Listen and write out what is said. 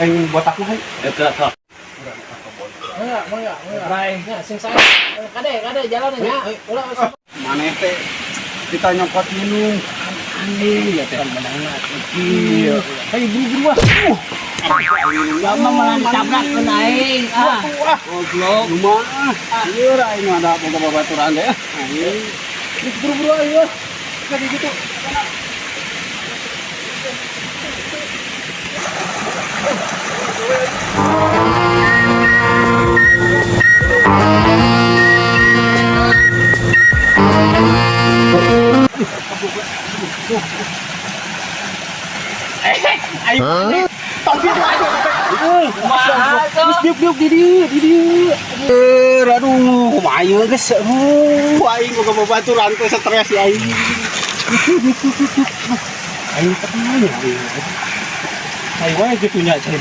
Aing botak mah, hayu. Eta tah. Mangga, mangga, mangga. Bye. Nya, sing sae. Kade, kade jalan nya. Ulah usah. Maneh teh kita nyokot minum. Aneh ya teh. Iya. Hayu buru-buru ah. Lama malah ditabrak ke aing. Ah, Ah, goblok. kumaha? Ieu aing mah ada boga babaturan teh. Aing. Geus buru-buru ayo. Kayak gitu. Geus diuk-diuk di dieu, di dieu. Eh, aduh, kumaha ieu geus. Aduh, aing boga babaturan teh stres ya aing. Aing teh aing. Aing wae kitu nya cai.